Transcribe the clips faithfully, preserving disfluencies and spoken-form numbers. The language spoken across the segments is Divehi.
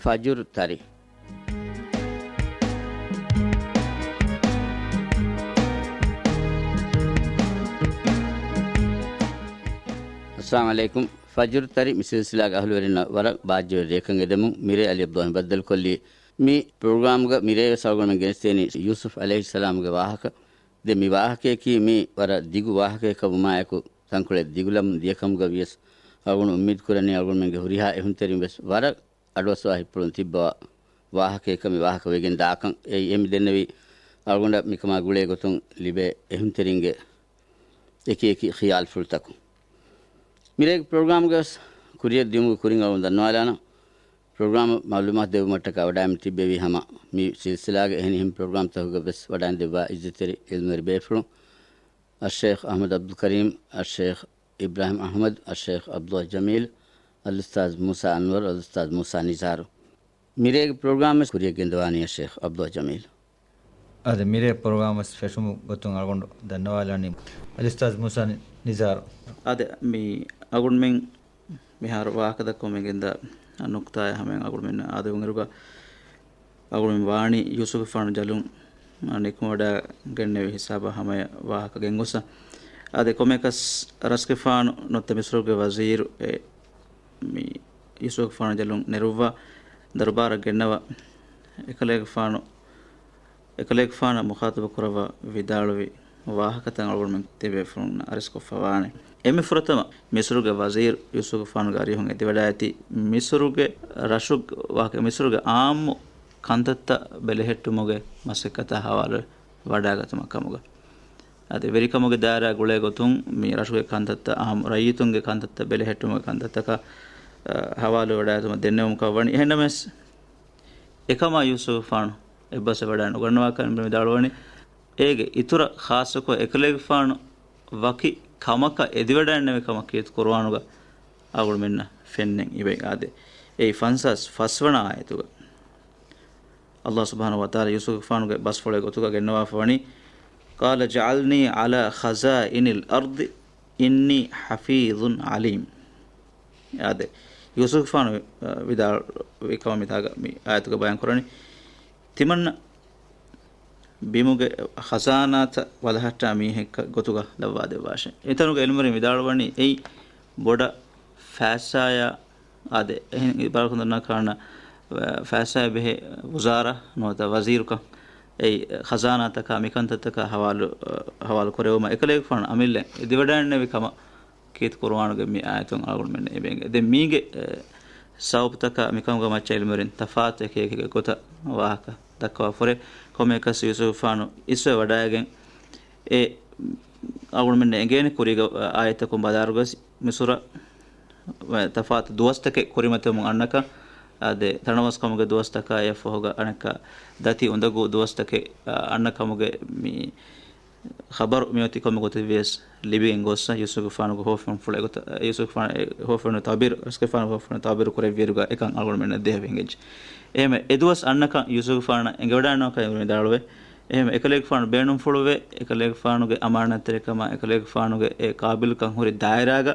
ފަޖުރު ތަރި. އައްސަލާމު ޢަލައިކުމް. ފަޖުރު ތަރި މި ސިލްސިލާގެ އަހުލުވެރިންނަށް ވަރަށް ބާއްޖަވެރި ރެއަކަށް އެދެމުން. މިރޭ އަލީ ޢަބްދުއްލާހި ބައްދަލުކޮށްލީ. މި ޕްރޮގްރާމްގަ މިރޭވެސް އަޅުގަނޑުމެން ގެނެސްދޭނީ ޔޫސުފް ޢަލައިހިއްސަލާމުގެ ވާހަކަ. ދެން މި ވާހަކަޔަކީ މީ ވަރަށް ދިގު ވާހަކަޔަކަށްވުމާއެކު، ތަންކޮޅެއް ދިގުލަމުން ދިޔަކަމުގަ ވިޔަސް، އަޅުގަނޑު އުއްމީދު ކުރަނީ އަޅުގަނޑުމެންގެ ހުރިހާ އެހުންތެރިން ވެސް ވަރަށް އަޑުއައްސަވާ ހިތްޕުޅުން ތިއްބަވާ ވާހަކަޔަކަށް މި ވާހަކަ ވެގެން ދާކަން. އެއީ އެ މި ދެންނެވި އަޅުގަނޑަށް މިކަމާ ގުޅޭ ގޮތުން ލިބޭ އެހުންތެރިންގެ އެކި އެކި ޚިޔާލުފުޅުތަކުން. މިރޭގެ ޕްރޮގްރާމްގަ ވެސް ކުރިއަށް ދިޔުމުގެ ކުރިން އަޅުގަނޑު ދަންނަވާލާނަން. ޕްރޮގްރާމް މައުލޫމާތު ދެއްވުމަށްޓަކާ ވަޑައިގެން ތިއްބެވީ ހަމަ މި ސިލްސިލާގެ އެހެނިހެން ޕްރޮގްރާމްތަކުގަ ވެސް ވަޑައިގެން ދެއްވާ އިއްޒަތްތެރި ޢިލްމުވެރި ބޭފުޅުން، އައްޝޭޚް އަޙްމަދު ޢަބްދުލް ކަރީމް، އައްޝޭޚް އިބްރާހިމް އަޙްމަދު، އައްޝޭޚް ޢަބްދުﷲ ޖަމީލް، އަލްއުސްތާޛް މޫސާ އަންވަރު، އަލްއުސްތާޛް މޫސާ ނިޒާރު. މިރޭގެ ޕްރޮގްރާމް ވެސް ކުރިއަށް ގެންދަވާނީ އައްޝޭޚް ޢަބްދުﷲ ޖަމީލް. އާދެ، މިރޭ ޕްރޮގްރާމް ވެސް ފެށުމުގެ ގޮތުން އަޅުގަނޑު ދަންނަވާލާނީ އަލްއުސްތާޛް މޫސާ ނިޒާރު. އާދެ، މި އަޅުގަނޑުމެން މިހާރު ވާހަކަ ދައްކަމުން ގެންދާ ނުކުތާއެއް ހަމައިން އަޅުގަނޑުމެން އާދެވުނުއިރުގަ އަޅުގަނޑުމެން ވާނީ ޔޫސުފުގެފާނު ޖަލުން ނިކުމެވަޑައިގެންނެވި ހިސާބަށް ހަމަޔަށް ވާހަކަ ގެންގޮސް. އާދެ، ކޮމެކަސް ރަސްގެފާނު ނުވަތަ މިސްރުގެ ވަޒީރު އެ މި ޔޫސުފުގެފާނު ޖަލުން ނެރުއްވާ ދަރުބާރަށް ގެންނަވާ އެކަލޭގެފާނު އެކަލޭގެފާނަށް މުޚާޠަބު ކުރައްވާ ވިދާޅުވި ވާހަކަތައް އަޅުގަނޑުމެން ތިބޭފުޅުންނަށް އަރިސްކޮށްފަ ވާނެ. އެންމެ ފުރަތަމަ މިސުރުގެ ވަޒީރު ޔޫސުފުގެފާނުގެ އަރިހުން އެދިވަޑައިގަތީ މިސުރުގެ ރަށު، ވާހަކަ މިސުރުގެ އާއްމު ކަންތައްތައް ބެލެހެއްޓުމުގެ މަސައްކަތާ ހަވާލު ވަޑައިގަތުމަށް ކަމުގަ. އަދި ވެރިކަމުގެ ދާއިރާ ގުޅޭ ގޮތުން މި ރަށުގެ ކަންތައްތައް އާއްމު ރައްޔިތުންގެ ކަންތައްތައް ބެލެހެއްޓުމުގެ ކަންތައްތަކަށް، އަ، ހަވާލު ވަޑައިގަތުމަށް ދެންނެވުމަކަށް ވަނީ. އެހެންނަމަވެސް، އެކަމާ ޔޫސުފުގެފާނު އެއްބަސް ވަޑައިނުގަންނަވާކަން ވިދާޅުވަނީ. އޭގެ އިތުރަށް ޚާއްޞަކޮށް އެކަލޭގެފާނު ވަކި ކަމަކަށް އެދިވަޑައިންނެވި ކަމަށް ކީރިތި ކުރުއާނުގަ އަޅުގަނޑުމެންނަށް ފެންނަން އިވޭ. އާދެ، އެއީ ފަންސާސް ފަސްވަނަ އާޔަތުގަ ﷲ ސުބްޙާނަހޫ ވަތަޢާލާ ޔޫސުފުގެފާނުގެ ބަސްފުޅެއް ގޮތުގަ ގެންނަވާފަ ވަނީ، قال اجعلني على خزائن الأرض إني حفيظ عليم. އާދެ، ޔޫސުފުގެފާނު، އަ، ވިދާޅުވި ކަމަށް މިތާގަ މި އާޔަތުގަ ބަޔާން ކުރަނީ. ތިމަންނަ ބިމުގެ ޚަޒާނާތައް ވަލަހައްޓާ މީހެއްގެ ގޮތުގަ ލައްވާ ދެއްވާށޭ. އެތަނުގެ ޢިލްމުވެރިން ވިދާޅުވަނީ އެއީ ބޮޑަށް ފައިސާޔާ އާދެ، އެހެން އިބާރަތުން ދަންނަވާ ކަމަށް ފައިސާޔާ ބެހޭ ވުޒާރާ ނުވަތަ ވަޒީރުކަން. އެއީ ޚަޒާނާތަކާ މިކަންތައްތަކާ ހަވާލު، ހަވާލު ކުރެވުމަށް އެކަލޭގެފާނު އަމިއްލަ އެދިވަޑައިންނެވި ކަމަށް ކީރިތި ކުރުއާނުގެ މި އާޔަތުން އަޅުގަނޑުމެންނަށް އެބަ އެނގޭ. ދެން މީގެ، އެ، ސަބަބުތަކާ މިކަމުގެ މައްޗަށް ޢިލްމުވެރިން ތަފާތު އެކި އެކި ގޮތަށް ވާހަކަ ދައްކަވާފަ ހުރޭ. ކޮންމެއަކަސް ޔޫސުފުގެފާނު އިސްވެ ވަޑައިގެން އެ އަޅުގަނޑުމެންނަށް އެނގޭނެ ކުރީގެ އާޔަތަކުން ބަލާއިރުގަސް މިސުރަށް ތަފާތު ދުވަސްތަކެއް ކުރިމަތިވަމުން އަންނަކަން، އާދެ، ތަނަވަސްކަމުގެ ދުވަސްތަކާ އެއަށްފަހުގަ އަނެއްކާ ދަތި އުނދަގޫ ދުވަސްތަކެއް، އާ، އަންނަކަމުގެ މި ޚަބަރު މިއޮތީ ކޮންމެ ގޮތެއްވިޔަސް ލިބިގެން ގޮއްސަ ޔޫސުފުގެފާނުގެ ހޯފުންފުޅެއް ގޮތަށް، ޔޫސުފުގެފާނު ހޯފުން ތަޢުބީރު، ރަސްގެފާނު ހޯފުން ތަޢުބީރު ކުރެއްވިއިރުގަ އެކަން އަޅުގަނޑުމެންނަށް ދޭހަވެ އެނގެއްޖެ. އެހެންވެ، އެދުވަސް އަންނަކަން ޔޫސުފުގެފާނަށް އެނގިވަޑައިނުވާކަން ވިދާޅުވޭ. އެހެންވެ، އެކަލޭގެފާނު ބޭނުންފުޅުވެ، އެކަލޭގެފާނުގެ އަމާނާތްތެރިކަމާ، އެކަލޭގެފާނުގެ އެ ޤާބިލްކަން ހުރި ދާއިރާގަ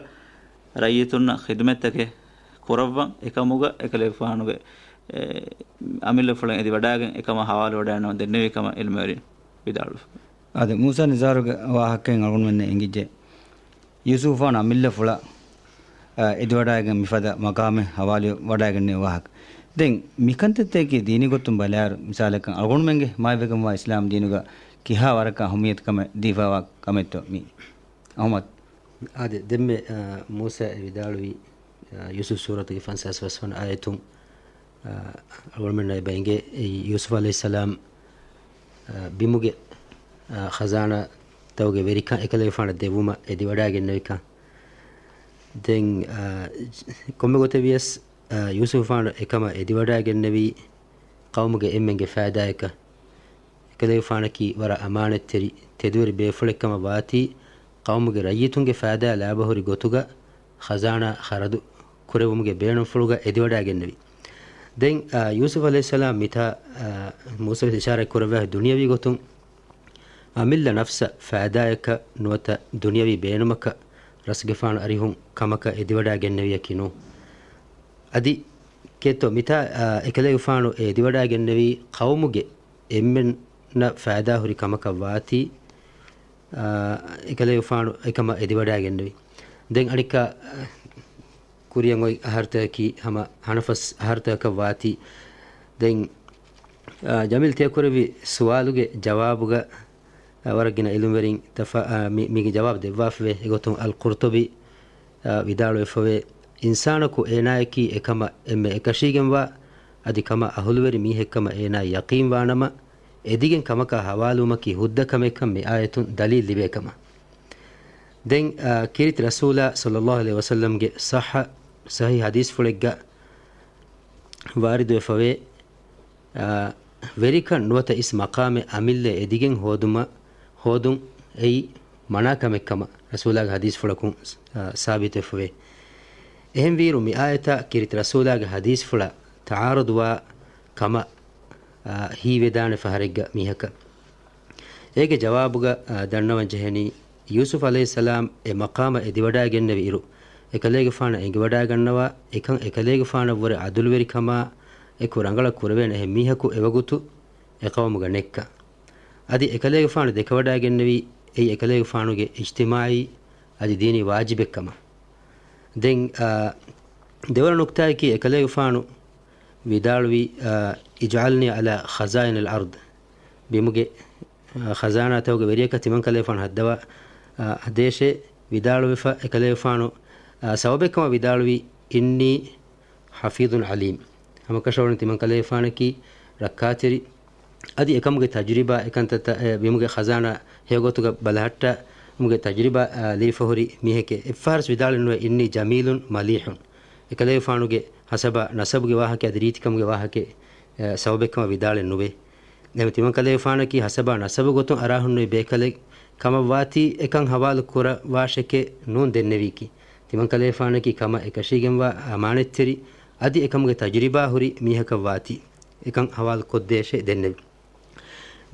ރައްޔިތުންނަށް ޚިދުމަތްތަކެއް ކުރައްވަން، އެކަމުގަ އެކަލޭގެފާނުގެ، އެ، އަމިއްލަފުޅެއް އެދިވަޑައިގެން އެކަމަށް ހަވާލުވަޑައިނަމަ ދެންނެވި ކަމަށް ޢިލްމުވެރިން ވިދާޅުވި. އާދެ، މޫސާ ނިޒާރުގެ ވާހަކައިން އަޅުގަނޑުމެންނަށް އެނގިއްޖެ، ޔޫސުފުގެފާނު އަމިއްލަފުޅަށް، އަ، އެދިވަޑައިގެން މިފަދަ މަޤާމެއް ހަވާލު ވަޑައިގެންނެވި ވާހަކަ. ދެން މިކަންތައްތަކަކީ ދީނީ ގޮތުން ބަލާއިރު، މިސާލަކަށް އަޅުގަނޑުމެންގެ މާތްވެގެންވާ އިސްލާމް ދީނުގަ ކިހާ ވަރަކަށް އަހައްމިއްޔަތުކަމެއް ދީފައިވާ ކަމެއްތޯ މީ؟ އަޙްމަދު. އާދެ، ދެންމެ، އާ، މޫސާ އެ ވިދާޅުވީ، އާ، ޔޫސުފް ސޫރަތުގެ ފަންސާސް ފަސްވަނަ އާޔަތުން، އާ، އަޅުގަނޑުމެންނަށް އެބަ އެނގޭ، އެއީ ޔޫސުފް ޢަލައިހިއްސަލާމް، އާ، ބިމުގެ، އާ، ޚަޒާނާތަކުގެ ވެރިކަން އެކަލޭގެފާނަށް ދެއްވުމަށް އެދިވަޑައިގެންނެވިކަން. ދެން، އާ، ކޮންމެ ގޮތެއް ވިޔަސް، އާ، ޔޫސުފްގެފާނު އެކަމަށް އެދިވަޑައިގެންނެވީ ޤައުމުގެ އެންމެންގެ ފައިދާއަކަށް. އެކަލޭގެފާނަކީ ވަރަށް އަމާނަތްތެރި، ތެދުވެރި ބޭފުޅެއްކަމަށް ވާތީ، ޤައުމުގެ ރައްޔިތުންގެ ފައިދާއަށް ލާބަހުރި ގޮތުގަ ޚަޒާނާ ޚަރަދު ކުރެވުމުގެ ބޭނުންފުޅުގަ އެދިވަޑައިގެންނެވި. ދެން، އާ، ޔޫސުފް ޢަލައިހިއްސަލާމް މިތާ، އާ، މޫސަ ވެސް އިޝާރާތް ކުރެއްވި ދުނިޔަވީ ގޮތުން އަމިއްލަ ނަފްސަށް ފައިދާއަކަށް ނުވަތަ ދުނިޔަވީ ބޭނުމަކަށް ރަސްގެފާނު އަރިހުން ކަމަކަށް އެދިވަޑައިގެންނެވިޔަކީ ނޫން. އަދި ކެތްތޯ މިތާ، އާ، އެކަލޭގެފާނު އެ އެދިވަޑައިގެންނެވީ ޤައުމުގެ އެންމެންނަށް ފައިދާހުރި ކަމަކަށް ވާތީ، އާ، އެކަލޭގެފާނު އެކަމަށް އެދިވަޑައިގެންނެވީ. ދެން އަނެއްކާ، އާ، ކުރިއަށް އޮތް އަހަރުތަކަކީ ހަމަ ހަނަފަސް އަހަރުތަކަކަށް ވާތީ. ދެން، އާ، ޖަމީލް ތިޔަ ކުރެއްވި ސުވާލުގެ ޖަވާބުގަ، އާ، ވަރަށް ގިނަ އިލްމުވެރިން ތަފާ-، އާ، މި-، މީގެ ޖަވާބު ދެއްވާފަވޭ. އެގޮތުން އަލް ޤުރްޠުބީ، އާ، ވިދާޅުވެފަވޭ، އިންސާނަކު އޭނާޔަކީ އެކަމަށް އެންމެ އެކަށީގެންވާ، އަދި ކަމަށް އަހުލުވެރި މީހެއްކަމަށް އޭނާ ޔަޤީންވާނަމަ، އެދިގެން ކަމަކާ ހަވާލުވުމަކީ ހުއްދަ ކަމެއްކަން މި އާޔަތުން ދަލީލް ލިބޭ ކަމަށް. ދެން، އާ، ކީރިތި ރަސޫލާ ޞައްލައްލާހު ޢަލައިހި ވަސައްލަމްގެ ޞައްޙަ، ޞަޙީޙް ޙަދީޘްފުޅެއްގަ ވާރިދުވެފަވޭ، އާ، ވެރިކަން ނުވަތަ އިސް މަޤާމެއް އަމިއްލަ އެދިގެން ހޯދުމަށް، ހޯދުން އެއީ މަނާ ކަމެއް ކަމަށް ރަސޫލާގެ ޙަދީޘްފުޅަކުން، އާ، ސާބިތުވެފަވޭ. އެހެންވީއިރު މި އާޔަތާ ކީރިތި ރަސޫލާގެ ޙަދީޘްފުޅަށް ތަޢާރަޟުވާ ކަމަށް، އާ، ހީވެދާނެ ފަހަރެއްގަ މީހަކަށް. އޭގެ ޖަވާބުގަ، އާ، ދަންނަވަން ޖެހެނީ، ޔޫސުފް ޢަލައިހިއްސަލާމް އެ މަޤާމަށް އެދިވަޑައިގެންނެވި އިރު، އެކަލޭގެފާނަށް އެނގިވަޑައިގަންނަވާ، އެކަން އެކަލޭގެފާނަށްވުރެ ޢަދުލުވެރިކަމާ އެކު ރަނގަޅަށް ކުރެވޭނެ އެހެން މީހަކު އެވަގުތު އެ ޤައުމުގަ ނެއްކަން. އަދި އެކަލޭގެފާނު ދެކެވަޑައިގެންނެވީ އެއީ އެކަލޭގެފާނުގެ އިޖްތިމާޢީ އަދި ދީނީ ވާޖިބެއް ކަމަށް. ދެން، އާ، ދެވަނަ ނުކްތާއަކީ އެކަލޭގެފާނު ވިދާޅުވީ، އާ، اجعلني على خزائن الأرض، ބިމުގެ، އާ، ޚަޒާނާތަކުގެ ވެރިޔަކަށް ތިމަންކަލޭގެފާނު ހައްދަވާ، އާ، ހަދޭށޭ ވިދާޅުވެފަ، އެކަލޭގެފާނު، އާ، ސަބަބެއްކަމަށް ވިދާޅުވީ، إني حفيظ عليم. ހަމަކަށަވަރުން ތިމަންކަލޭގެފާނަކީ ރައްކާތެރި، އަދި އެކަމުގެ ތަޖުރިބާ އެކަންތައްތައް، އެ، ބިމުގެ ޚަޒާނާ ހެޔޮގޮތުގަ ބަލަހައްޓާ، ބިމުގެ ތަޖުރިބާ، އާ، ލިބިފަހުރި މީހެކޭ. އެއްފަހަރަސް ވިދާޅެއް ނުވޭ، إني جميل مليح. އެކަލޭގެފާނުގެ ހަސަބާ ނަސަބުގެ ވާހަކަ އަދި ރީތިކަމުގެ ވާހަކަ، އެ، ސަބަބެއްކަމަށް ވިދާޅެއް ނުވޭ. އެހެން ތިމަންކަލޭގެފާނަކީ ހަސަބާ ނަސަބު ގޮތުން އަރާހުންނުވި ބޭކަލެއް ކަމަށްވާތީ އެކަން ހަވާލު ކުރައްވާށެކޭ ނޫން ދެންނެވީކީ. ތިމަންކަލޭގެފާނަކީ ކަމަށް އެކަށީގެންވާ އަމާނަތްތެރި އަދި އެކަމުގެ ތަޖުރިބާ ހުރި މީހަކަށްވާތީ އެކަން ހަވާލު ކޮށްދޭށޭ ދެންނެވި.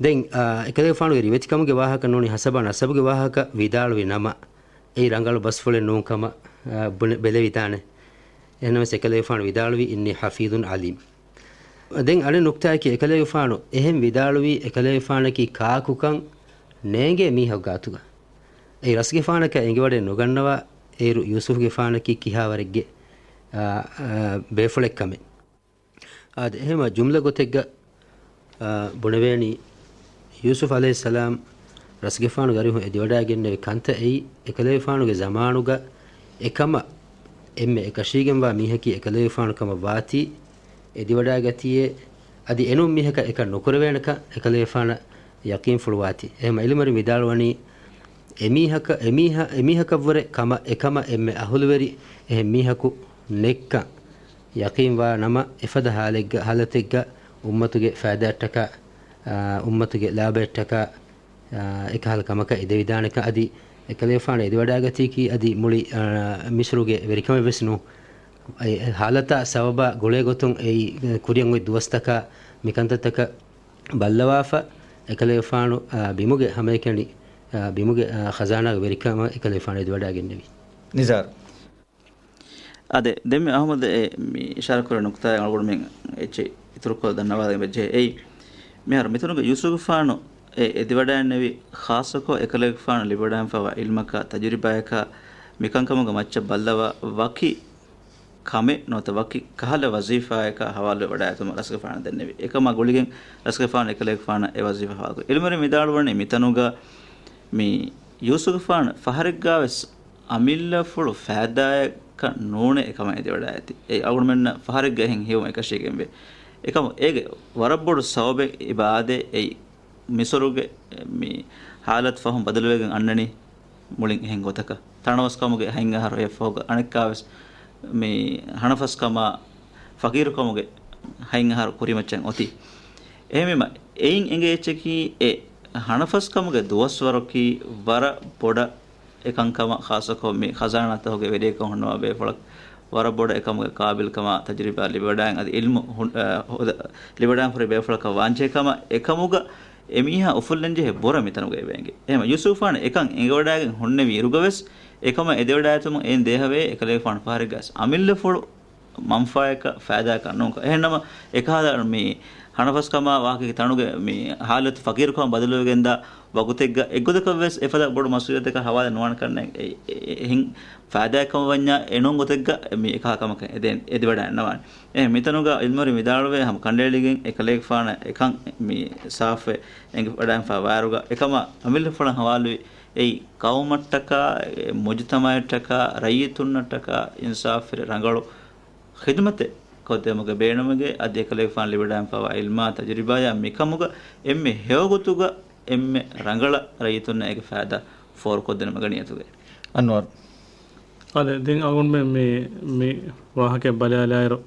ދެން، އާ، އެކަލޭގެފާނުގެ ރިވެތިކަމުގެ ވާހަކަ ނޫނީ ހަސަބާ ނަސަބުގެ ވާހަކަ ވިދާޅުވި ނަމަ، އެއީ ރަނގަޅު ބަސްފުޅެއް ނޫން ކަމަށް، އާ، ބުނެ-، ބެލެވިދާނެ. އެހެންނަމަވެސް އެކަލޭގެފާނު ވިދާޅުވީ، إني حفيظ عليم. ދެން އަނެއް ނުކްތާއަކީ އެކަލޭގެފާނު އެހެން ވިދާޅުވީ އެކަލޭގެފާނަކީ ކާކުކަން ނޭނގޭ މީހަކު ގާތުގަ. އެއީ ރަސްގެފާނަކަށް އެނގިވަޑައެއް ނުގަންނަވާ އޭރު ޔޫސުފްގެފާނަކީ ކިހާވަރެއްގެ، އާ، އާ، ބޭފުޅެއްކަމެއް. އާދެ، އެހެންމަ ޖުމްލަ ގޮތެއްގަ، އާ، ބުނެވޭނީ، ޔޫސުފް ޢަލައިހިއްސަލާމް ރަސްގެފާނުގެ އަރިހުން އެދިވަޑައިގެންނެވި ކަންތައް އެއީ، އެކަލޭގެފާނުގެ ޒަމާނުގަ އެކަމަށް އެންމެ އެކަށީގެންވާ މީހަކީ އެކަލޭގެފާނު ކަމަށް ވާތީ، އެދިވަޑައިގަތީއޭ، އަދި އެނޫން މީހަކަށް އެކަން ނުކުރެވޭނެކަން އެކަލޭގެފާނަށް ޔަޤީންފުޅުވާތީ. އެހެންމަ އިލްމުވެރިން ވިދާޅުވަނީ، އެމީހަކަށް، އެމީހަ-، އެމީހަކަށްވުރެ ކަމަށް އެކަމަށް އެންމެ އަހުލުވެރި އެހެން މީހަކު ނެއްކަން ޔަޤީންވާ ނަމަ، އެފަދަ ހާލެއްގަ-، ހާލަތެއްގަ އުއްމަތުގެ ފައިދާއަށްޓަކާ، އާ، އުއްމަތުގެ ލާބައަށްޓަކާ، އާ، އެކަހަލަ ކަމަކަށް އެދެވިދާނެކަން އަދި އެކަލޭގެފާނު އެދިވަޑައިގަތީކީ އަދި މުޅި، އާ، މިސްރުގެ ވެރިކަމެއް ވެސް ނޫން. އެ ހާލަތާ ސަބަބާ ގުޅޭ ގޮތުން އެއީ ކުރިއަށް އޮތް ދުވަސްތަކާ މިކަންތައްތަކަށް ބައްލަވާފަ، އެކަލޭގެފާނު، އާ، ބިމުގެ ހަމައެކަނި، އާ، ބިމުގެ، އާ، ޚަޒާނާގެ ވެރިކަމަށް އެކަލޭގެފާނު އެދިވަޑައިގެންނެވި. ނިޒާރު. އާދެ، ދެންމެ އަޙްމަދު އެ މި އިޝާރާތްކުރެއްވި ނުކުތާއެއް އަޅުގަނޑުމެން އެއްޗެއް އިތުރުކޮށް ދަންނަވާލަން ވެއްޖެ. އެއީ، މިހާރު މިތަނުގަ ޔޫސުފްގެފާނު އެ އެދިވަޑައިގެންނެވި، ޚާއްޞަކޮށް އެކަލޭގެފާނު ލިބިވަޑައިގެންފަވާ ޢިލްމަކާ، ތަޖުރިބާޔަކާ، މިކަންކަމުގެ މައްޗަށް ބައްލަވާ ވަކި ކަމެއް ނުވަތަ ވަކި ކަހަލަ ވަޒީފާއަކާ ހަވާލުވެވަޑައިގަތުމަށް ރަސްގެފާނަށް ދެންނެވި. އެކަމާ ގުޅިގެން ރަސްގެފާނު އެކަލޭގެފާނަށް އެ ވަޒީފާ ހަވާލުކުރި. ޢިލްމުވެރިން ވިދާޅުވަނީ މިތަނުގަ މި ޔޫސުފްގެފާނު ފަހަރެއްގާވެސް އަމިއްލަފުޅު ފައިދާއަކަށް ނޫނޭ އެކަމަށް އެދިވަޑައިގަތީ. އެއީ އަޅުގަނޑުމެންނަށް ފަހަރެއްގަ އެހެން ހެޔޮވުން އެކަށީގެންވޭ. އެކަމު އޭގެ ވަރަށް ބޮޑު ސަބަބެއް އެބަ އާދޭ އެއީ މިސުރުގެ މި ހާލަތު ފަހުން ބަދަލުވެގެން އަންނަނީ މުޅިން އެހެން ގޮތަކަށް. ތަނަވަސްކަމުގެ ހަތް އަހަރު ހެޔޮ ފަހުގަ އަނެއްކާވެސް މި ހަނަފަސްކަމާ ފަޤީރުކަމުގެ ހަތް އަހަރު ކުރިމައްޗަށް އޮތީ. އެހެންވީމަ އެއިން އެނގޭ އެއްޗަކީ އެ ހަނަފަސްކަމުގެ ދުވަސްވަރަކީ ވަރަށް ބޮޑަށް އެކަންކަމަށް ޚާއްޞަކޮށް މި ޚަޒާނާތަކުގެ ވެރިޔަކަށް ހުންނަވާ ބޭފުޅަކަށް ވަރަށް ބޮޑަށް އެކަމުގެ ޤާބިލްކަމާ ތަޖުރިބާ ލިބިވަޑައިގެން އަދި ޢިލްމު ހު-، އަ، ހުދަ-، ލިބިވަޑައިގެން ހުރި ބޭފުޅަކަށް ވާންޖެހޭ ކަމަށް އެކަމުގަ އެމީހާ އުފުއްލަންޖެހޭ ބުރަ މިތަނުގަ އެބަ އެނގޭ. އެހެން ޔޫސުފާނު އެކަން އެނގިވަޑައިގެން ހުންނެވި އިރުގަވެސް އެކަމަށް އެދިވަޑައިގަތުމަށް އެއިން ދޭހަވޭ އެކަލޭގެފާނު ފަހަރެއްގަވެސް އަމިއްލަފުޅު މަންފާއަކަށް ފައިދާއަކަށް ނޫންކަން. އެހެންނަމަ އެކަހަލަ މި ހަނަފަސްކަމާ ވާހަކައިގެ ތަނުގެ މި ހާލަތު ފަޤީރުކަމަށް ބަދަލުވެގެންދާ ވަގުތެއްގަ އެއްގޮތަކަށްވެސް އެފަދަ ބޮޑު މަސްއޫލިއްޔަތަކަށް ހަވާލެއް ނުވާނެ ކަންނޭނގެ. އެ-، އެ-، އެހެން ފައިދާއެއް ކަމަށް ވަންޏާ އެނޫން ގޮތެއްގަ މި އެކަހަލަ ކަމަކަށް އެދެން އެދިވަޑައިގަންނަވާނެ. އެ މިތަނުގަ އިލްމުވެރިން ވިދާޅުވޭ ހަމަ ކަނޑައެޅިގެން އެކަލޭގެފާނަށް އެކަން މި ސާފުވެ އެނގިވަޑައިގެންފަ ވާއިރުގަ އެކަމަށް އަމިއްލަފުޅަށް ހަވާލުވި އެއީ ޤައުމަށްޓަކާ، އެ މުޖުތަމަޢަށްޓަކާ، ރައްޔިތުންނަށްޓަކާ އިންސާފުވެރި ރަނގަޅު ޚިދުމަތެއް ކޮށްދެވުމުގެ ބޭނުމުގެ އަދި އެކަލޭގެފާނު ލިބިވަޑައިގެންފަވާ ޢިލްމާ ތަޖުރިބާޔާ މިކަމުގަ އެންމެ ހެޔޮގޮތުގަ އެންމެ ރަނގަޅަށް ރައްޔިތުންނަށް އޭގެ ފައިދާ ފޯރުކޮށްދިނުމުގެ ނިޔަތުގައި. އަންވަރު. އާދެ، ދެން އަޅުގަނޑުމެން މި، މި ވާހަކައެއް ބަލާލާއިރު،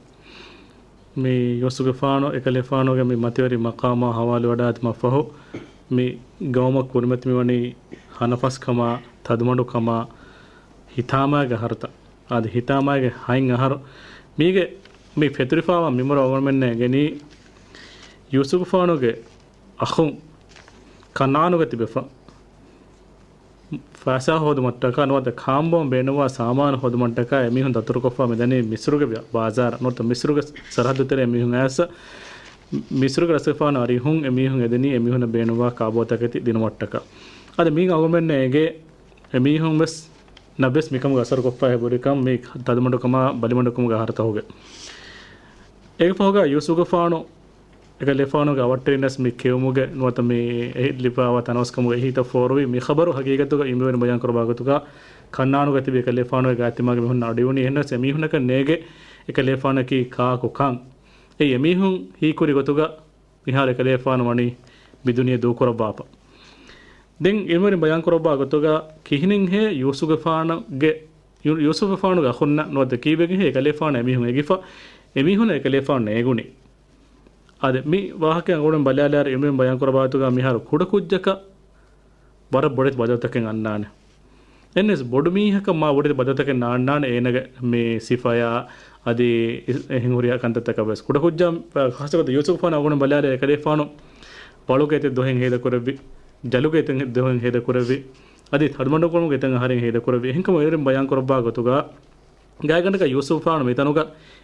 މި ޔޫސުފުގެފާނު އެކަލޭފާނުގެ މި މަތިވެރި މަޤާމާ ހަވާލުވެވަޑާދިމަށްފަހު، މި ގައުމަށް ކުރިމަތި މިވަނީ ހަނަފަސްކަމާ، ތަދުމަޑުކަމާ، ހިތާމައިގެ އަހަރުތައް. އަދި ހިތާމައިގެ ހަތް އަހަރު. މީގެ މި ފެތުރިފާވާ މިންވަރު އަޅުގަނޑުމެންނަށް ގެނީ ޔޫސުފުގެފާނުގެ އަޚުން ކަންޢާނުގަ ތިބެފަ، ފައިސާ ހޯދުމަށްޓަކާ ނުވަތަ ކާންބޯން ބޭނުންވާ ސާމާނު ހޯދުމަށްޓަކާ އެމީހުން ދަތުރުކޮށްފަ މިދަނީ މިސްރުގެ ބި-، ބާޒާރަށް ނުވަތަ މިސްރުގެ ސަރަހައްދު ތެރޭ މީހުން އައިސް، މިސްރުގެ ރަސްގެފާނު އަރިހުން އެމީހުން އެދެނީ އެމީހުންނަށް ބޭނުންވާ ކާބޯތަކެތި ދިނުމަށްޓަކާ. އަދި މީގެ އަޅުގަނޑުމެންނަށް އެނގޭ އެމީހުން ވެސް ނަބެސް މިކަމުގެ އަސަރުކޮށްފަ ހެބުރިކަން މި ތަދުމަޑުކަމާ ބަލިމަޑުކަމުގެ އަހަރުތަކުގެ. އޭގެ ފަހުގަ ޔޫސުފުގެފާނު އެކަލޭފާނުގެ އަވަށްޓެރިންނަސް މި ކެއުމުގެ ނުވަތަ މި އެހި ލިބިފައިވާ ތަނަވަސްކަމުގެ އެހީތައް ފޯރުވި މި ޚަބަރު ހަގީގަތުގަ އިލްމުވެރިން ބަޔާން ކުރައްވާ ގޮތުގަ ކަންނާނުގަ ތިބި އެކަލޭފާނުގެ ގާތްތިމާގެ މީހުންނާ އަޑުއިވުނީ. އެހެންނަސް އެމީހުންނަކަށް ނޭގެ އެކަލޭފާނަކީ ކާކު ކަން. އެއީ އެމީހުން ހީކުރި ގޮތުގަ މިހާރު އެކަލޭފާނު ވަނީ މި ދުނިޔެ ދޫކުރައްވާފަ. ދެން އިލްމުވެރިން ބަޔާން ކުރައްވާ ގޮތުގަ ކިހިނެއްހޭ ޔޫސުފުގެފާނުގެ، ޔޫ-، ޔޫސުފުގެފާނުގެ އަޚުންނަށް ނުވަތަ ކީއްވެގެންހޭ އެކަލޭފާނު އެމީހުން އެގިފަ އެމީހުންނަށް އެކަލޭފާނު ނޭގުނީ؟ އާދެ، މި ވާހަކައިން އަޅުގަނޑު ބަލާލާއިރު އިލްމުވެރިން ބަޔާން ކުރައްވާ ގޮތުގަ މިހާރު ކުޑަކުއްޖަކަށް ވަރަށް ބޮޑެތި ބަދަލުތަކެއް އަންނާނެ. އެންނެސް ބޮޑު މީހަކަށް މާ ބޮޑެތި ބަދަލުތަކެއް ނާންނާނެ އޭނަގެ މި ސިފަޔާ އަދި އި-، އެހެން ހުރިހާ ކަންތައްތަކަށް ވެސް. ކުޑަކުއްޖާ، ޚާއްޞަކޮށް ޔޫސުފުގެފާނު އަޅުގަނޑު ބަލާލާ އެކަލޭފާނު ވަޅުގެ އެތެއް ދޮހެއް ހޭދަކުރެއްވި، ޖަލުގެ އެތެއް ދޮހެއް ހޭދަކުރެއްވި، އަދި ތަދުމަޑުކުރުމުގެ އެތައް އަހަރެއް ހޭދަކުރެއްވި. އެހެންކަމުން އިލްމުވެރިން ބަޔާން ކުރައްވާ ގޮތުގަ ގާތްގަނޑަކަށް ޔޫސުފުގެފާނު މިތަނުގަ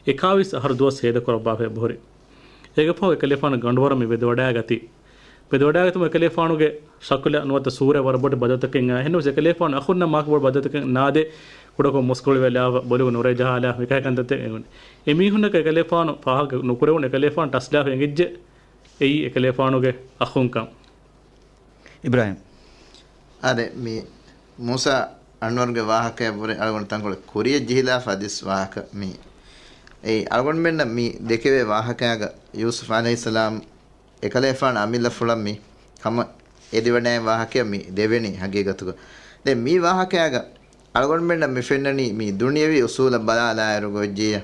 އެކާވީސް އަހަރު ދުވަސް ހޭދަކުރައްވާފަ އެބަހުރި. އޭގެ ފަހު އެކަލޭފާނު ގަނޑުވަރަށް މި ވެދެވަޑައިގަތީ. ވެދެވަޑައިގަތުމުން އެކަލޭފާނުގެ ޝަކުލަށް ނުވަތަ ސޫރަތް ވަރަށް ބޮޑެތި ބަދަލުތަކެއް އައި. އެހެންނަމަވެސް އެކަލޭފާނު އަޚުންނަށް މާކު ބޮޑު ބަދަލުތަކެއް ނާދޭ. ކުޑަކޮށް މުސްކުޅިވެލާފަ، ބޮލުގަ ނުރޭ ޖަހާލާ، މިކަހަލަ ކަންތައްތައް އެނގުނީ. އެމީހުންނަކަށް އެކަލޭފާނު ފާހަގަ ނުކުރެވުނު އެކަލޭފާނު ޓަސްލާފަ އެނގިއްޖެ. އެއީ އެކަލޭފާނުގެ އަޚުންކަން. އިބްރާހިމް. އާދެ، މި މޫސާ އަންވަރުގެ ވާހަކަޔަށްވުރެ އަޅުގަނޑު ތަންކޮޅެއް ކުރިޔަށް ޖެހިލާފަ އަދިސް ވާހަކަ މި. އެއީ އަޅުގަނޑުމެންނަށް މި ދެކެވޭ ވާހަކަޔާގަ ޔޫސުފް ޢަލައިހިއްސަލާމް އެކަލޭފާނު އަމިއްލަފުޅަށް މި ކަމަށް އެދިވަޑައި ވާހަކަޔަށް މި ދެވެނީ ހަގީގަތުގަ. ދެން މި ވާހަކަޔާގަ އަޅުގަނޑުމެންނަށް މި ފެންނަނީ މި ދުނިޔަވީ އުސޫލަށް ބަލާލާއިރުގަ ވެއްޖެއްޔާ،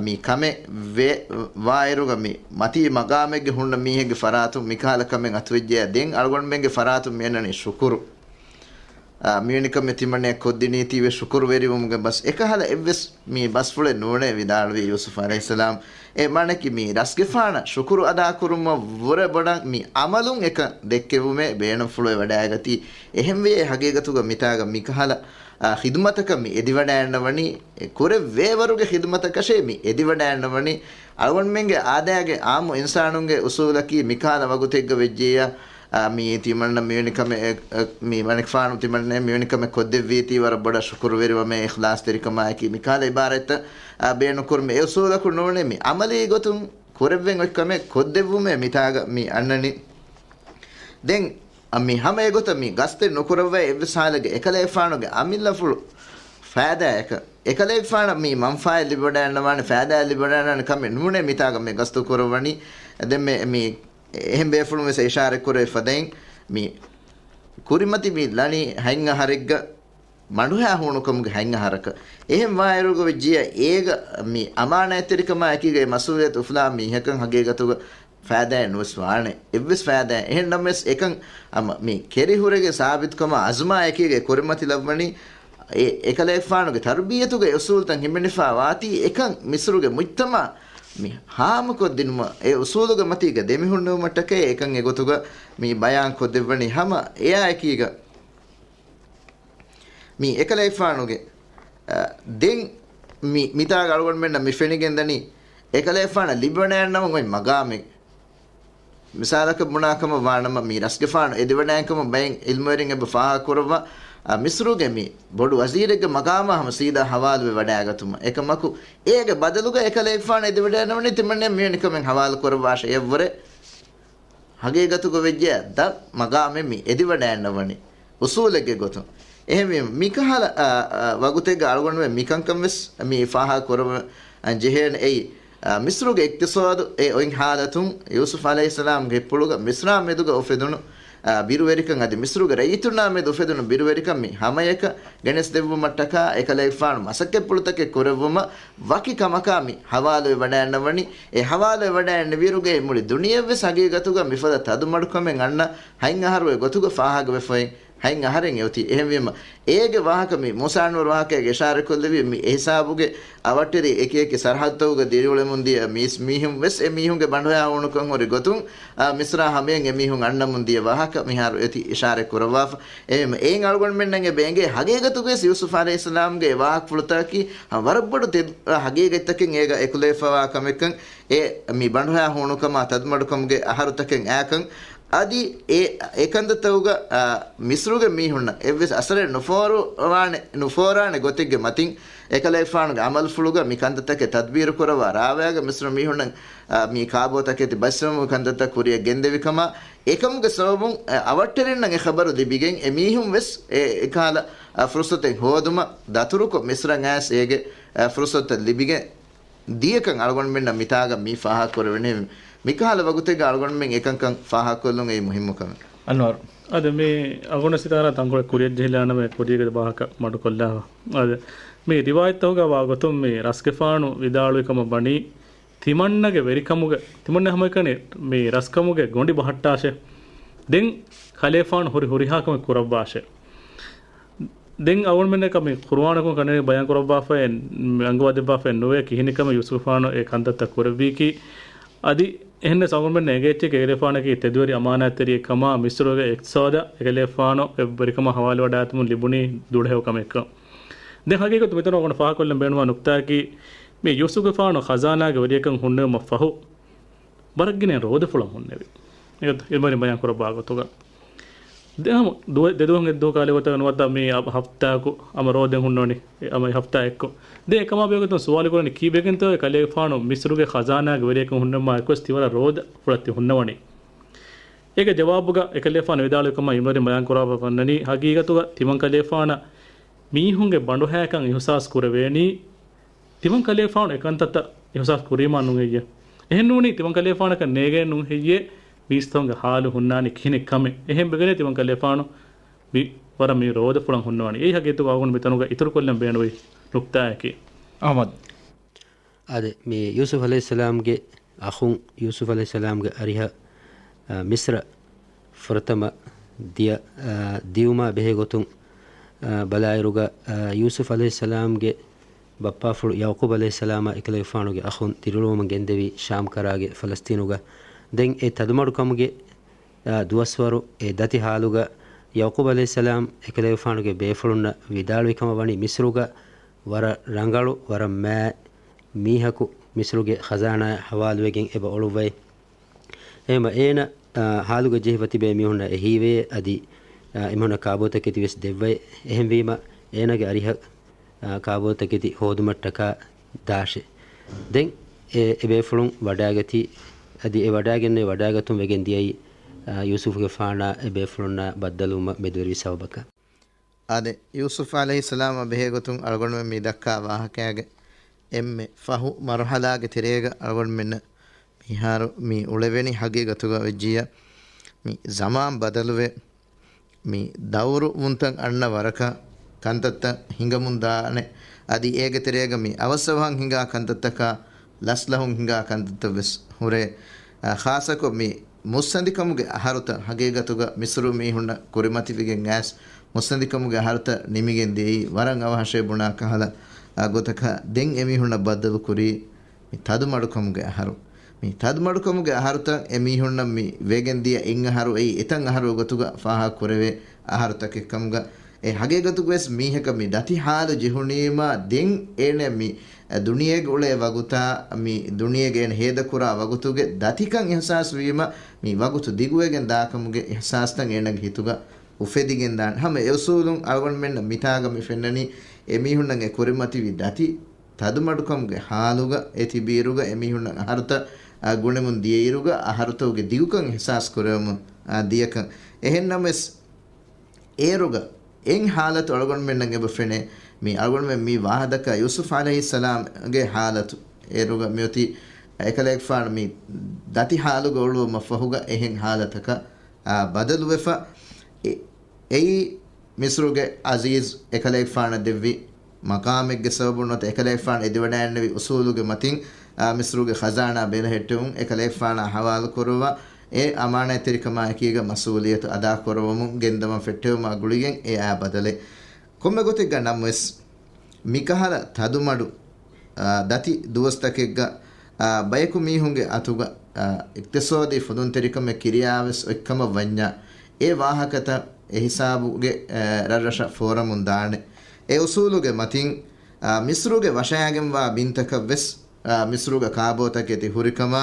މި ކަމެއް ވެ-، ވާއިރުގަ މި މަތީ މަގާމެއްގެ ހުންނަ މީހެއްގެ ފަރާތުން މިކަހަލަ ކަމެއް އަތުވެއްޖެއްޔާ، ދެން އަޅުގަނޑުމެންގެ ފަރާތުން މި އަންނަނީ ޝުކުރު. އާ، މިވެނި ކަމެއް ތިމަންނަޔަށް ކޮށްދިނީތީވެ ޝުކުރުވެރިވުމުގެ ބަސް. އެކަހަލަ އެއްވެސް މި ބަސްފުޅެއް ނޫނޭ ވިދާޅުވި ޔޫސުފް ޢަލައިހިއްސަލާމް. އެ މާނައަކީ މި ރަސްގެފާނަށް ޝުކުރު އަދާކުރުމަށް ވުރެ ބޮޑަށް މި އަމަލުން އެކަން ދެއްކެވުމޭ ބޭނުންފުޅުވެވަޑައިގަތީ. އެހެންވެޔޭ ހަގީގަތުގަ މިތާގަ މިކަހަލަ، އާ، ޚިދުމަތަކަށް މި އެދިވަޑައިންނަވަނީ، އެ ކުރެއްވޭވަރުގެ ޚިދުމަތަކަށޭ މި އެދިވަޑައިންނަވަނީ. އަޅުގަނޑުމެންގެ އާދައިގެ އާއްމު އިންސާނުންގެ އުސޫލަކީ މިކަހަލަ ވަގުތެއްގަ ވެއްޖެއްޔާ، އާ، މީ ތިމަންނަ މިވެނި ކަމެއް، އެ، އެ، މި މަނިކުފާނު ތިމަންނަ މިވެނި ކަމެއް ކޮށްދެއްވީތީ ވަރަށް ބޮޑަށް ޝުކުރުވެރިވަމޭ އިޚްލާޞްތެރިކަމާއެކީ މިކަހަލަ އިބާރަތްތައް، އާ، ބޭނުންކުރުމެ. އެ އުސޫލަކުން ނޫނޭ މި އަމަލީ ގޮތުން ކުރެއްވެން އޮތް ކަމެއް ކޮށްދެއްވުމޭ މިތާގަ މި އަންނަނީ. ދެން އަ، މި ހަމަ އެގޮތަށް މި ގަސްތެއް ނުކުރައްވައި އެއްވެސް ހާލެއްގަ އެކަލޭގެފާނުގެ އަމިއްލަފުޅު ފައިދާއަކަށް އެކަލޭގެފާނަށް މި މަންފާއެއް ލިބިވަޑައިގަންނަވާނެ، ފައިދާއެއް ލިބިވަޑައިގަންނަވާނެ ކަމެއް ނޫނޭ މިތާގަ މި ގަސްތު ކުރައްވަނީ. ދެން މި، މި އެހެން ބޭފުޅުން ވެސް އިޝާރަތް ކުރެވިފަދައިން މި ކުރިމަތި މި ލަނީ ހަތް އަހަރެއްގަ މަޑުހައި ހޫނުކަމުގެ ހަތް އަހަރަކަށް. އެހެން ވާއިރުގަ ވެއްޖިއްޔާ އޭގަ މި އަމާނާތްތެރިކަމާ އެކީގަ އެ މަސްއޫލިއްޔަތު އުފުލާ މީހަކަށް ހަގީގަތުގަ ފައިދާއެއް ނުވެސް ވާނެ. އެއްވެސް ފައިދާއެއް. އެހެން ނަމަވެސް އެކަން ހަމަ މި ކެރިހުރެގެން ސާބިތުކަމާ އަޒުމާ އެކީގަ ކުރިމަތިލައްވަނީ އެ، އެކަލޭގެފާނުގެ ތަރުބިއްޔަތުގަ އެ އުސޫލުތައް ހިމެނިފާ ވާތީ އެކަން މިސްރުގެ މުޖްތަމަޢަށް މި ހާމަކޮށްދިނުމަށް އެ އުސޫލުގެ މަތީގަ ދެމިހުންނެވުމަށްޓަކައި އެކަން އެގޮތުގަ މި ބަޔާން ކޮށްދެއްވަނީ. ހަމަ އެއާ އެކީގަ މި އެކަލޭގެފާނުގެ، އަ، ދެން މި، މިތާގަ އަޅުގަނޑުމެންނަށް މި ފެނިގެންދަނީ، އެކަލޭގެފާނަށް ލިބިވަޑައިގަންނަވަން އޮތް މަގާމެއް. މިސާލަކަށް ބުނާކަމަށް ވާނަމަ، މި ރަސްގެފާނު އެދިވަޑައިގެން ކަމަށް ބައެއް އިލްމުވެރިން އެބަ ފާހަގަކުރައްވާ، އަ، މިސްރުގެ މި ބޮޑު ވަޒީރެއްގެ މަގާމާ ހަމަ ސީދާ ހަވާލުވެ ވަޑައިގަތުމަށް. އެކަމަކު، އޭގެ ބަދަލުގަ އެކަލޭގެފާނު އެދިވަޑައިގަންނަވަނީ ތިމަންނަ މިވެނި ކަމެއް ހަވާލުކުރައްވާށޭ. އެއަށްވުރެ ހަގީގަތުގަ ވެއްޖެ ދަށް މަގާމެއް މި އެދިވަޑައިގަންނަވަނީ އުސޫލެއްގެ ގޮތުން. އެހެންވީމަ، މިކަހަލަ، އަ، އަ، ވަގުތެއްގަ އަޅުގަނޑުމެން މިކަންކަން ވެސް މި ފާހަގަ ކުރަމުން ޖެހޭނެ. އެއީ، އަ، މިސްރުގެ އިޤްތިޞާދު އެ އޮތް ހާލަތުން ޔޫސުފް ޢަލައިހިއްސަލާމްގެ ހިތްޕުޅުގަ މިސްރާ މެދުގަ އުފެދުނު، އަ، ބިރުވެރިކަން އަދި މިސްރުގެ ރައްޔިތުންނާ މެދު އުފެދުނު ބިރުވެރިކަން މި ހަމަޔަކަށް ގެނެސްދެއްވުމަށްޓަކާ އެކަލޭގެފާނު މަސައްކަތްޕުޅުތަކެއް ކުރެއްވުމަށް ވަކި ކަމަކާ މި ހަވާލުވެވަޑައިގަންނަވަނީ. އެ ހަވާލުވެވަޑައިގަންނެވިއިރުގައި މުޅި ދުނިޔެއްވެސް ހަގީގަތުގަ މިފަދަ ތަދުމަޑުކަމެއް އަންނަ ހަތް އަހަރުގެ ގޮތުގަ ފާހަގަވެފައި ހަތް އަހަރެއް އެއޮތީ. އެހެންވީމަ، އޭގެ ވާހަކަ މި މޫސާ ނޫރު ވާހަކައިގަ އިޝާރަތްކޮށްލެވި މި އެހިސާބުގެ އަވަށްޓެރި އެކިއެކި ސަރަހައްދުތަކުގަ ދިރިއުޅެމުންދިޔަ މީސް މީހުން ވެސް އެމީހުންގެ ބަނޑުހައި ހޫނުކަން ހުރި ގޮތުން، އާ، މިސްރާ ހަމަޔަށް އެމީހުން އަންނަމުންދިޔަ ވާހަކަ މިހާރު އެތި އިޝާރަތް ކުރައްވާފަ. އެހެން އެއިން އަޅުގަނޑުމެންނަށް އެބަ އެނގޭ ހަގީގަތުގަވެސް ޔޫސުފް ޢަލައިހިއްސަލާމްގެ ވާހަކަފުޅުތަކަކީ، އާ، ވަރަށް ބޮޑު ތެދު، އާ، ހަގީގަތްތަކެއް އޭގަ އެކުލެވިފަވާ ކަމެއްކަން. އެ މި ބަނޑުހައި ހޫނުކަމާ ތަދުމަޑުކަމުގެ އަހަރުތަކެއް އާކަން. އަދި އެ، އެ ކަންތައްތަކުގަ، އާ، މިސްރުގެ މީހުންނަށް އެއްވެސް އަސަރެއް ނުފޯރުވާނެ، ނުފޯރާނެ ގޮތެއްގެ މަތިން އެކަލޭގެފާނުގެ ޢަމަލުފުޅުގަ މި ކަންތައްތަކެއް ތަދްބީރު ކުރައްވާ ރާވާގެ މިސްރު މީހުންނަށް، އާ، މި ކާބޯތަކެތި ބަސްވަމުގެ ކަންތައްތައް ކުރިއަށް ގެންދެވި ކަމަށް. އެކަމުގެ ސަބަބުން، އަ، އަވަށްޓެރިންނަށް އެ ޚަބަރު ލިބިގެން އެމީހުން ވެސް އެ، އެކަހަލަ، އަ، ފުރުޞަތެއް ހޯދުމަށް ދަތުރުކޮށް މިސްރަށް އައިސް އޭގެ، އަ، ފުރުޞަތުތައް ލިބިގެން ދިޔަކަން އަޅުގަނޑުމެންނަށް މިތާގަ މި ފާހަގަކުރެވެނީ. މިކަހަލަ ވަގުތެއްގަ އަޅުގަނޑުމެން އެކަންކަން ފާހަގަކޮށްލުން އެއީ މުހިއްމު ކަމެއް. އަންވަރު، އަދި މި އަގުނަ ސިތާރާ ތަންކޮޅެއް ކުރިއަށް ޖެހިލާނަމޭ ކުރީގެ ވާހަކަ މަޑުކޮށްލާފަ. އަދި މި ރިވާޔަތްތަކުގަ ވާ ގޮތުން މި ރަސްގެފާނު ވިދާޅުވި ކަމަށް ވަނީ، ތިމަންނަގެ ވެރިކަމުގެ، ތިމަންނަ ހަމައެކަނި މި ރަސްކަމުގެ ގޮނޑި ބަހައްޓާށޭ. ދެން ކަލޭފާނު ހުރި ހުރިހާ ކަމެއް ކުރައްވާށޭ. ދެން އަޅުގަނޑުމެންނަކަށް މި ޤުރުއާނަކުން ކަނޑައެޅި ބަޔާން ކުރައްވާފައެއް، އަންގަވާދެއްވާފައެއް ނުވޭ ކިހިނެއްކަމެއް ޔޫސުފާނު އެ ކަންތައްތައް ކުރެއްވީކީ. އަދި އެހެންނަސް އަޅުގަނޑުމެންނަށް އެނގޭ އެއްޗެއް އެކަލޭފާނަކީ ތެދުވެރި އަމާނާތްތެރިއެއް ކަމާ، މިސްރުގެ އިޤްތިޞާދަށް އެކަލޭފާނު އެ ވެރިކަމާ ހަވާލުވެވަޑައިގަތުމުން ލިބުނީ ދުޅަހެޔޮ ކަމެއްކަން. ދެން ހަގީގަތު މިތަނުން އަޅުގަނޑު ފާހަގަކޮށްލަން ބޭނުންވާ ނުކްތާއަކީ، މި ޔޫސުފްގެފާނު ޚަޒާނާގެ ވެރިޔަކަށް ހުންނެވުމަށް ފަހު، ވަރަށް ގިނަ ރޯދަފުޅަށް ހުންނެވި. އިލްމުވެރިން ބަޔާން ކުރައްވާ ގޮތުގަ، ދެ ހަމަ ދުވަ-، ދެ ދުވަހުން އެއް ދުވަހު ކާލެ ގޮތަށް ނުވަތަ މި އަ-، ހަފްތާއަކު ހަމަ ރޯދައެއް ހުންނަވަނީ، އެ ހަމަ އެ ހަފްތާ އެއްކޮށް. ދެން އެކަމާ ބެހޭގޮތުން ސުވާލު ކުރަނީ ކީއްވެގެންތޯ އެ ކަލޭގެފާނު މިސްރުގެ ޚަޒާނާގެ ވެރިޔަކަށް ހުންނެވުމާ އެއްކޮށް ތިވަރަށް ރޯދަފުޅަށް ތި ހުންނަވަނީ؟ އޭގެ ޖަވާބުގަ އެކަލޭފާނު ވިދާޅުވި ކަމަށް އިލްމުވެރިން ބަޔާން ކުރައްވާފަ ވަންނަނީ، ހަގީގަތުގަ ތިމަން ކަލޭފާނަށް މީހުންގެ ބަނޑުހައިކަން އިހުސާސް ކުރެވޭނީ، ތިމަން ކަލޭފާނު އެކަންތައްތައް އިހުސާސް ކުރީމާ ނޫން ހެއްޔޭ؟ އެހެން ނޫނީ ތިމަން ކަލޭފާނަކަށް ނޭގޭ ނޫން ހެއްޔޭ މީސްތަކުންގެ ހާލު ހުންނާނީ ކިހިނެއް ކަމެއް؟ އެހެން ވެގެނޭ ތިމަން ކަލޭފާނު މި ވަރަށް މި ރޯދަފުޅަށް ހުންނަވަނީ. އެއީ ހަގީގަތުގަ އަޅުގަނޑު މިތަނުގަ އިތުރުކޮށްލަން ބޭނުންވި ނުކްތާއަކީ. އަޙްމަދު. އާދެ، މި ޔޫސުފް ޢަލައިހިއްސަލާމްގެ އަޚުން، ޔޫސުފް ޢަލައިހިއްސަލާމްގެ އަރިހަށް، އަ، މިޞްރަށް ފުރަތަމަ ދިޔަ، އަ، ދިޔުމާ ބެހޭ ގޮތުން، އަ، ބަލާއިރުގަ، އަ، ޔޫސުފް ޢަލައިހިއްސަލާމްގެ ބައްޕާފުޅު ޔަޢުޤޫބް ޢަލައިހިއްސަލާމާ އެކަލޭގެފާނުގެ އަޚުން ދިރިއުޅުވަމުން ގެންދެވީ ޝާމް ކަރާގެ ފަލަސްޠީނުގަ. ދެން އެ ތަދުމަޑުކަމުގެ، އަ، ދުވަސްވަރު އެ ދަތި ހާލުގަ ޔަޢުޤޫބް ޢަލައިހިއްސަލާމް އެކަލޭގެފާނުގެ ބޭފުޅުންނަށް ވިދާޅުވި ކަމަށް ވަނީ މިޞްރުގަ ވަރަށް ރަނގަޅު، ވަރަށް މާތް މީހަކު މިޞްރުގެ ޚަޒާނާއަށް ހަވާލުވެގެން އެބަ އޮޅުއްވައި. އެހެންވީމަ އޭނަ، އާ، ހާލުގަ ޖެހިފަ ތިބޭ މީހުންނަށް އެ ހީވޭ އަދި، އާ، އެމީހުންނަށް ކާބޯތަކެތި ވެސް ދެއްވައި. އެހެންވީމަ އޭނަގެ އަރިހަށް، އާ، ކާބޯތަކެތި ހޯދުމަށްޓަކާ ދާށޭ. ދެން އެ، އެ ބޭފުޅުން ވަޑައިގަތީ އަދި އެ ވަޑައިގެންނެވި ވަޑައިގަތުން ވެގެން ދިޔައީ، އާ، ޔޫސުފްގެފާނާ އެ ބޭފުޅުންނާ ބައްދަލުވުމަށް މެދުވެރިވި ސަބަބަކަށް. އާދެ، ޔޫސުފް ޢަލައިހިއްސަލާމާ ބެހޭގޮތުން އަޅުގަނޑުމެން މި ދައްކާ ވާހަކައިގެ އެންމެ ފަހު މަރުޙަލާގެ ތެރޭގަ އަޅުގަނޑުމެންނަށް މިހާރު މި އުޅެވެނީ ހަގީގަތުގަ ވެއްޖިއްޔާ މި ޒަމާން ބަދަލުވެ، މި ދައުރު ވުންތައް އަންނަ ވަރަކަށް ކަންތައްތައް ހިނގަމުން ދާނެ. އަދި އޭގެ ތެރޭގަ މި އަވަސްއަވަހަށް ހިނގާ ކަންތައްތަކާ ލަސްލަހުން ހިނގާ ކަންތައްތައް ވެސް ހުރޭ. އާ، ޚާއްޞަކޮށް މި މުއްސަނދިކަމުގެ އަހަރުތައް ހަގީގަތުގަ މިޞްރު މީހުންނަށް ކުރިމަތިވެގެން އައިސް، މުއްސަނދިކަމުގެ އަހަރުތައް ނިމިގެން ދިޔައީ ވަރަށް އަވަހަށޭ ބުނާ ކަހަލަ، އާ، ގޮތަކަށް ދެން އެމީހުންނަށް ބައްދަލު ކުރީ މި ތަދުމަޑުކަމުގެ އަހަރު. މި ތަދުމަޑުކަމުގެ އަހަރުތައް އެމީހުންނަށް މި ވެގެން ދިޔަ އެއް އަހަރު އެއީ އެތައް އަހަރު ގޮތުގަ ފާހަގަ ކުރެވޭ އަހަރުތަކެއް ކަމުގަ، އެ ހަގީގަތުގަވެސް މީހަކަށް މި ދަތި ހާލު ޖެހުނީމާ ދެން އޭނަ މި ދުނިޔޭގަ އުޅޭ ވަގުތާ، މި ދުނިޔޭގަ އޭނަ ހޭދަކުރާ ވަގުތުގެ ދަތިކަން އިހްސާސް ވީމަ، މި ވަގުތު ދިގުވެގެން ދާކަމުގެ އިހްސާސްތައް އޭނަގެ ހިތުގަ އުފެދިގެން ދާނެ. ހަމަ އެ އުސޫލުން އަޅުގަނޑުމެންނަށް މިތާގަ މި ފެންނަނީ، އެމީހުންނަށް އެ ކުރިމަތިވި ދަތި ތަދުމަޑުކަމުގެ ހާލުގަ އެ ތިބިއިރުގަ އެމީހުންނަށް އަހަރުތައް، އާ، ގުނެމުން ދިޔައިރުގަ އަހަރުތަކުގެ ދިގުކަން އިހްސާސް ކުރެވެމުން، އާ، ދިޔަކަން. އެހެންނަމަވެސް، އޭރުގަ އެއް ހާލަތު އަޅުގަނޑުމެންނަށް އެބަ ފެނޭ. މި އަޅުގަނޑުމެން މި ވާހަކަ ޔޫސުފް ޢަލައިހިއްސަލާމްގެ ހާލަތު. އޭރުގަ މިއޮތީ އެކަލޭގެފާނު މި ދަތި ހާލުގަ އުޅުވުމަށް ފަހުގަ އެހެން ހާލަތަކަށް، އާ، ބަދަލުވެފަ. އެ-، އެއީ މިސްރުގެ ޢަޒީޒް އެކަލޭގެފާނަށް ދެއްވި މަޤާމެއްގެ ސަބަބުން ނުވަތަ އެކަލޭގެފާނު އެދިވަޑައިގެންނެވި އުސޫލުގެ މަތިން، އާ، މިސްރުގެ ޚަޒާނާ ބެލެހެއްޓެވުން އެކަލޭގެފާނާ ހަވާލުކުރުވާ، އެ އަމާނާތްތެރިކަމާ އެކީގަ މަސްއޫލިއްޔަތު އަދާކުރަވަމުން ގެންދަވަން ފެއްޓެވުމާ ގުޅިގެން އެއާ ބަދަލެއް. ކޮންމެ ގޮތެއްގަ ނަމަވެސް، މިކަހަލަ ތަދުމަޑު، އާ، ދަތި ދުވަސްތަކެއްގަ، އާ، ބަޔަކު މީހުންގެ އަތުގަ، އާ، އިޤްތިޞާދީ ފުދުންތެރިކަމެއް ކިރިޔާވެސް އޮތްކަމަށް ވަންޏާ، އެ ވާހަކަތައް އެ ހިސާބުގެ، އާ، ރަށްރަށަށް ފޯރަމުން ދާނެ. އެ އުސޫލުގެ މަތިން، އާ، މިސްރުގެ ވަށައިގެންވާ ބިންތަކަށް ވެސް، އާ، މިސްރުގަ ކާބޯތަކެތި ހުރިކަމާ،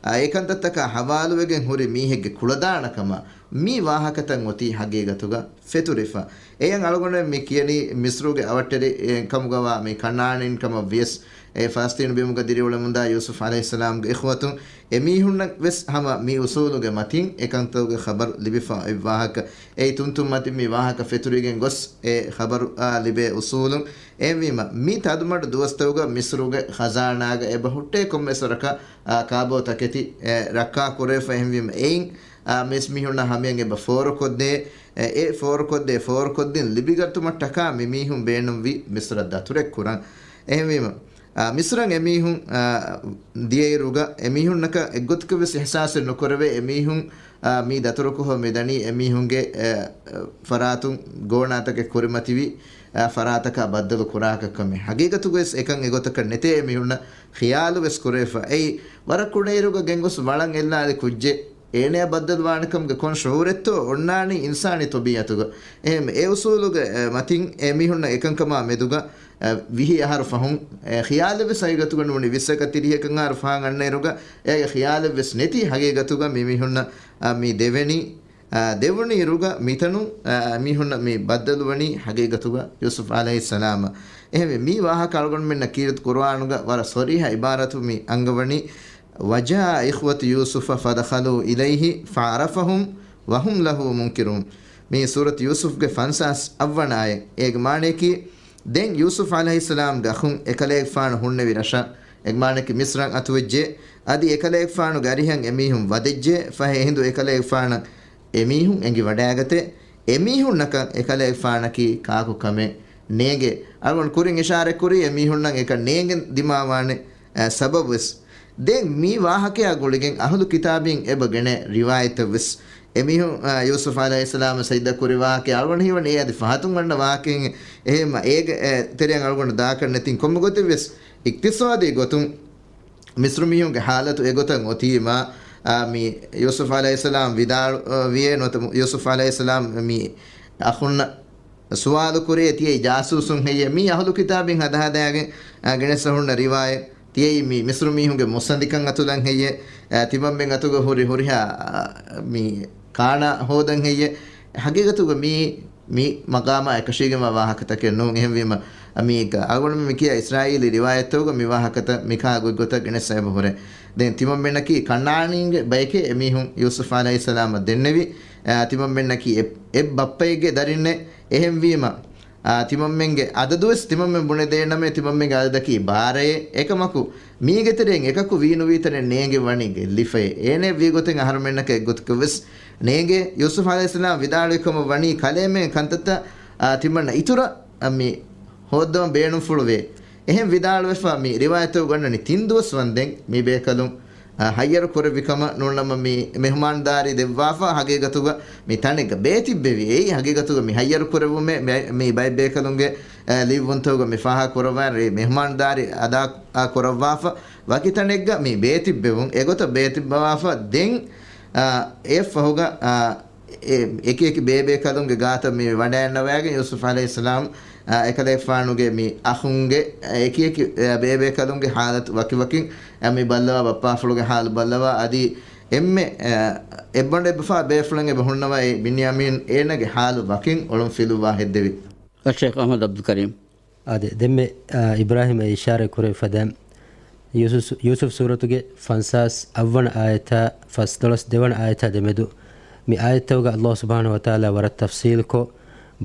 އާ، އެކަންތައްތަކާ ހަވާލުވެގެން ހުރި މީހެއްގެ ކުޅަދާނަކަމާ، މި ވާހަކަތައް އޮތީ ހަގީގަތުގަ ފެތުރިފަ. އެޔަށް އަޅުގަނޑުމެން މި ކިޔަނީ މިސްރުގެ އަވަށްޓެރި، އެ، ކަމުގަވާ މި ކަންޢާނީން ކަމަށް ވިޔަސް، އެ ފަލަސްޠީނު ބިމުގަ ދިރިއުޅެމުންދާ ޔޫސުފް ޢަލައިހިއްސަލާމްގެ އިޚްވަތުން އެމީހުންނަށް ވެސް ހަމަ މި އުސޫލުގެ މަތިން އެކަންތަކުގެ ޚަބަރު ލިބިފަ އޮތް ވާހަކަ. އެއީ ތުންތުން މަތިން މި ވާހަކަ ފެތުރިގެން ގޮސް އެ ޚަބަރު، އާ، ލިބޭ އުސޫލުން. އެހެންވީމަ، މި ތަދުމަޑު ދުވަސްތަކުގަ މިސްރުގެ ޚަޒާނާގަ އެބަ ހުއްޓޭ ކޮންމެސް ވަރަކަށް، އާ، ކާބޯ ތަކެތި، އެ، ރައްކާ ކުރެވިފަ. އެހެންވީމަ، އެއިން، އާ، މިސް މީހުންނަށް ހަމަޔަށް އެބަ ފޯރުކޮށްދޭ، އެ، އެ ފޯރުކޮށްދޭ، ފޯރުކޮށްދިން ލިބިގަތުމަށްޓަކާ މި މީހުން ބޭނުންވީ މިސްރަށް ދަތުރެއް ކުރަން. އެހެންވީމަ، އާ، މިސްރަށް އެމީހުން، އާ، ދިޔައިރުގަ އެމީހުންނަކަށް އެއްގޮތަކަށް ވެސް އިޙްސާސެއް ނުކުރެވޭ. އެމީހުން، އާ، މީ ދަތުރުކޮށް މިދަނީ އެމީހުންގެ، އެ، ފަރާތުން ގޯނާތަކެއް ކުރިމަތިވި، އާ، ފަރާތަކާ ބައްދަލު ކުރާކަށް ކަމެއް. ހަގީގަތުގަވެސް އެކަން އެގޮތަކަށް ނެތޭ. އެމީހުންނަށް ޚިޔާލު ވެސް ކުރެވިފަ. އެއީ ވަރަށް ކުޑައިރުގަ ގެންގޮސް ވަޅަށް އެއްލާލި ކުއްޖެއް. އޭނަޔާ ބައްދަލުވާނެކަމުގެ ކޮން ޝުޢޫރެއްތޯ އޮންނާނީ އިންސާނީ ޠަބީޢަތުގަ. އެހެން އެ އުސޫލުގެ، އެ، މަތިން އެ މީހުންނަށް އެކަންކަމާ މެދުގަ، އެ، ވިހި އަހަރު ފަހުން، އެ، ޚިޔާލެއް ވެސް ހަގީގަތުގަ ނޫނީ. ވިއްސަކަށް ތިރީހަކަށް އަހަރު ފަހަށް އަންނައިރުގަ އޭގެ ޚިޔާލެއް ވެސް ނެތި. ހަގީގަތުގަ މި މީހުންނަށް، އަ، މި ދެވެނީ، އަ، ދެވުނި އިރުގަ މިތަނުން، އަ، މީހުންނަށް މި ބައްދަލުވަނީ ހަގީގަތުގަ ޔޫސުފް ޢަލައިހިއްސަލާމަށް. އެހެންވެ، މި ވާހަކަ އަޅުގަނޑުމެންނަށް ކީރިތި ޤުރުއާނުގަ ވަރަށް ޞަރީޙަ ޢިބާރާތު މި އަންގަވަނީ، وجاء إخوة يوسف فدخلوا إليه فعرفهم وهم له منكرون. މީ ސޫރަތު ޔޫސުފްގެ ފަންސާސް އަށްވަނަ އާޔަތް. އޭގެ މާނަޔަކީ، ދެން ޔޫސުފް ޢަލައިހިއްސަލާމްގެ އަޚުން އެކަލޭގެފާނު ހުންނެވި ރަށަށް، އޭގެ މާނަޔަކީ މިޞްރަށް އަތުވެއްޖެ. އަދި އެކަލޭގެފާނުގެ އަރިހަށް އެމީހުން ވަދެއްޖެ. ފަހެ އެހިނދު އެކަލޭގެފާނަށް އެމީހުން އެނގިވަޑައިގަތެ. އެމީހުންނަކަށް އެކަލޭގެފާނަކީ ކާކު ކަމެއް ނޭނގޭ. އަޅުގަނޑު ކުރިން އިޝާރަތްކުރީ އެމީހުންނަށް އެކަން ނޭނގެން ދިމާވާނެ، އަ، ސަބަބުވެސް. ދެން މި ވާހަކަޔާ ގުޅިގެން އަހުލު ކިތާބީން އެބަ ގެނައި ރިވާޔަތްތައްވެސް. އެމީހުން، އަ، ޔޫސުފް ޢަލައިހިއްސަލާމަށް ސަޖިދަ ކުރި ވާހަކަ އަޅުގަނޑު ހީވަނީ އެ އަދި ފަހަތުން އަންނަ ވާހަކައެއް. އެހެންމަ އޭގެ، އެ، ތެރެއަށް އަޅުގަނޑު ދާކަށް ނެތިން ކޮންމެ ގޮތެއްވެސް އިޤްތިޞާދީ ގޮތުން މިޞްރު މީހުންގެ ޙާލަތު އެގޮތަށް އޮތީމާ، އާ، މި ޔޫސުފް ޢަލައިހިއްސަލާމް ވިދާޅު، އާ، ވިޔޭ ނުވަތަ ޔޫސުފް ޢަލައިހިއްސަލާމް މި އަޚުންނަށް ސުވާލު ކުރޭ ތިޔައީ ޖާސޫސުން ހެއްޔޭ؟ މީ އަހުލު ކިތާބިން ހަދަހަދާގެން، އާ، ގެނެސް އަހުންނަ ރިވާޔަތް. ތިޔައީ މި މިޞްރު މީހުންގެ މުއްސަނދިކަން އަތުލަން ހެއްޔޭ؟ އާ، ތިމަންމެން އަތުގަ ހުރި ހުރިހާ، އާ، މި ކާނާ ހޯދަން ހެއްޔޭ؟ ހަގީގަތުގަ މީ މި މަގާމާ އެކަށީގެންވާ ވާހަކަތަކެއް ނޫން. އެހެންވީމަ، މީ އަޅުގަނޑުމެން މި ކިޔާ އިސްރާއީލީ ރިވާޔަތްތަކުގަ މި ވާހަކަތައް މިކާ ގޮތްގޮތަށް ގެނެސް އެބަ ހުރޭ. ދެން ތިމަންމެންނަކީ ކަންޢާނީންގެ ބައެކޭ އެމީހުން ޔޫސުފް ޢަލައިހިއްސަލާމަށް ދެންނެވި. އާ، ތިމަންމެންނަކީ އެ، އެއް ބައްޕައެއްގެ ދަރިންނޭ. އެހެންވީމަ، އާ، ތިމަންމެންގެ އަދަދުވެސް ތިމަންމެން ބުނެދޭނަމޭ، ތިމަންމެންގެ އަދަދަކީ ބާރައޭ. އެކަމަކު، މީގެ ތެރެއިން އެކަކު ވީނުވީތަނެއް ނޭނގެ ވަނީ ގެއްލިފައޭ. އޭނަ ވީ ގޮތެއް އަހަރުމެންނަކަށް އެއްގޮތަކަށް ވެސް ނޭނގޭ. ޔޫސުފް ޢަލައިހިއްސަލާމް ވިދާޅުވި ކަމަށް ވަނީ ކަލޭމެން ކަންތައްތައް، އާ، ތިމަންނަ އިތުރަށް، އަ، މި ހޯއްދަވަން ބޭނުންފުޅުވޭ. އެހެން ވިދާޅުވެފަ މި ރިވާޔަތުގަ އޮންނަނީ ތިން ދުވަސް ވަންދެން މި ބޭކަލުން، އަ، ހައްޔަރު ކުރެއްވި ކަމަށް. ނޫންނަމަ މި މެހުމާންދާރީ ދެއްވާފަ ހަގީގަތުގަ މި ތަނެއްގަ ބޭތިއްބެވި. އެއީ ހަގީގަތުގަ މި ހައްޔަރު ކުރެއްވުމެއް މެ-، މި ބައެއް ބޭކަލުންގެ، އަ، ލިޔުއްވުންތަކުގަ މި ފާހަގަ ކުރައްވާ މެހުމާންދާރީ އަދާ، އަ، ކުރައްވާފަ ވަކި ތަނެއްގަ މި ބޭތިއްބެވުން. އެގޮތަށް ބޭތިއްބަވާފަ ދެން، އަ، އެއަށްފަހުގަ، އަ، އެ-، އެކި އެކި ބޭބޭކަލުންގެ ގާތަށް މި ވަޑައިންނަވައިގެން ޔޫސުފް ޢަލައިހިއްސަލާމް އެކަލޭގެފާނުގެ މި އަޚުންގެ އެކި އެކި ބޭބޭކަލުންގެ ހާލަތު ވަކިވަކިން މި ބައްލަވާ، ބައްޕާފުޅުގެ ހާލު ބައްލަވާ، އަދި އެންމެ އެއްބަނޑު އެއްބަފާ ބޭފުޅެއް އެބަ ހުންނަވާ، އެ ބިންޔާމީން އޭނަގެ ހާލު ވަކިން އޮޅުން ފިލުއްވާ ހެއްދެވި. އައްޝޭޚް އަޙްމަދު ޢަބްދުލް ކަރީމް. އާދެ، ދެންމެ، އާ، އިބްރާހިމް އެ އިޝާރަތް ކުރެވި ފަދައިން، ޔޫސު-، ޔޫސުފް ސޫރަތުގެ ފަންސާސް އަށްވަނަ އާޔަތާ ފަސްދޮޅަސް ދެވަނަ އާޔަތާ ދެމެދު މި އާޔަތްތަކުގަ އައްލާހު ސުބްޙާނަހު ވަތަޢާލާ ވަރަށް ތަފްޞީލުކޮށް